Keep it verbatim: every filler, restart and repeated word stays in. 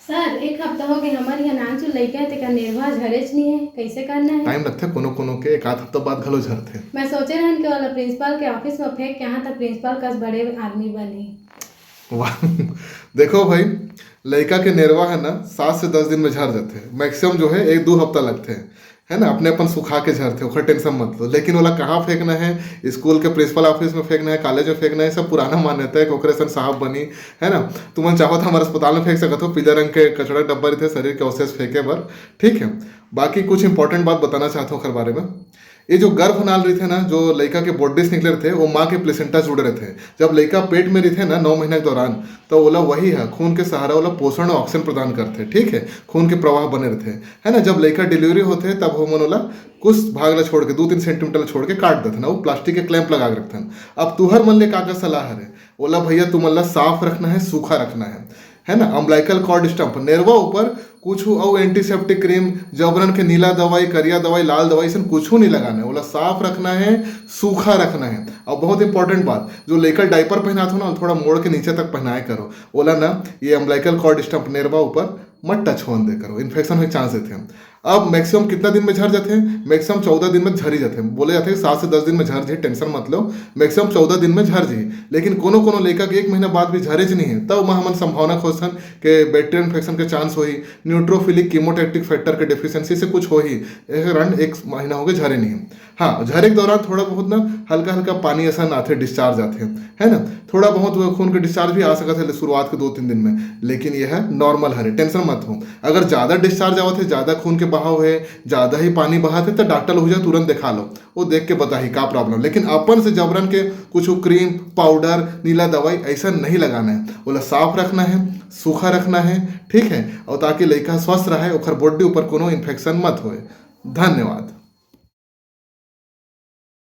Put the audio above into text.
Sir, एक हफ्ता हो गए, हमर यहाँ नानचुन लइका हे, तेकर नेरवा झरेच नहीं है, कैसे करना है? टाइम लगथे कोनो कोनो के, एक आध हफ्ता बाद घलो झरथे। मैं सोचे रहन के वाला प्रिंसिपल के ऑफिस में फेंक के यहाँ तक प्रिंसिपल कस बड़े आदमी बनी। वाह। देखो भाई, लइका के नेरवा है ना, सात से दस दिन में झर जाथे, मैक्सिमम जो है एक दो हफ्ता लगथे, है ना, अपने अपन सुखा के झरथे, ओकर टेंशन मत लो। लेकिन ओला कहाँ फेंकना है, स्कूल के प्रिंसिपल ऑफिस में फेंकना है, कॉलेज में फेंकना है, सब पुराना मान्यता है कि ओकरे सन साहब बनी, है ना। तुमन चाहो तो हमारे अस्पताल में फेंक सकत हो, पीला रंग के कचरा डब्बा रहिथे शरीर के अवशेष फेंके बर, ठीक है। बाकी कुछ इंपॉर्टेंट बात बताना चाहत हूँ ओकर बारे में। ये जो गर्भनाल रहिथे ना, जो लइका के बॉडी से निकले रहिथे, वो माँ के प्लेसेंटा जुड़े रहिथे। जब लइका पेट में रहिथे ना, नौ महीना के दौरान, तो ओला वही है, खून के सहारा ओला पोषण और ऑक्सीजन प्रदान करथे, ठीक है, खून के प्रवाह बने रहिथे, है ना। जब लइका डिलीवरी होथे, तब हमन ओला कुछ भाग ला छोड़ के, दो तीन सेंटीमीटर ला छोड़ के काट देथन, वो प्लास्टिक के क्लैंप लगा के रखथन। अब तुहर मन ले का का सलाह हरे, ओला भैया तुमन ला साफ रखना है, सूखा रखना है, है ना। अम्बलाइकल कॉर्ड स्टंप, नेरवा ऊपर कुछ अउ एंटीसेप्टिक क्रीम, जबरन के नीला दवाई, करिया दवाई, लाल दवाई, ऐसा कुछ नहीं लगाना है। ओला साफ रखना है, सूखा रखना है। और बहुत इंपॉर्टेंट बात, जो लइका डायपर पहनात हो ना, थोड़ा मोड़ के नीचे तक पहनाए करो। ओला ना, ये अम्बलाइकल कॉर्ड स्टंप नेरवा ऊपर मत टच होन दे करो, इन्फेक्शन होने चांस देते हैं। अब मैक्सिमम कितना दिन में झर जाते हैं? मैक्सिमम चौदह दिन में झर ही जाते हैं। बोले जाते हैं सात से दस दिन में झर जी, टेंशन मत लो, मैक्सिमम चौदह दिन में झर जी। लेकिन कोनो कोनो लइका के एक महीना बाद भी झरेच नहीं है, तब वहाँ हमन संभावना खोजथन के बैक्टीरियल इन्फेक्शन के चांस होही, न्यूट्रोफिलिक कीमोटैक्टिक फैक्टर के डेफिशिएंसी से कुछ होही, एकर कारण एक महीना हो गए झरे नहीं। हाँ, झरे के दौरान थोड़ा बहुत ना हल्का हल्का पानी ऐसा आथे, डिस्चार्ज आथे, है ना, थोड़ा बहुत वो खून के डिस्चार्ज भी आ सकत है शुरुआत के दो तीन दिन में, लेकिन यह नॉर्मल हरे, टेंशन मत हो। अगर ज़्यादा डिस्चार्ज आवत है, ज़्यादा खून के बहाव है, ज़्यादा ही पानी बहात है, तो डॉक्टर ओहिजा तुरंत दिखा लो, वो देख के बताही का प्रॉब्लम। लेकिन अपन से जबरन के कुछ क्रीम, पाउडर, नीला दवाई ऐसा नहीं लगाना है। ओला साफ रखना है, सूखा रखना है, ठीक है, और ताकि लइका स्वस्थ रहे, ओकर बॉडी ऊपर कोनो इन्फेक्शन मत होए। धन्यवाद।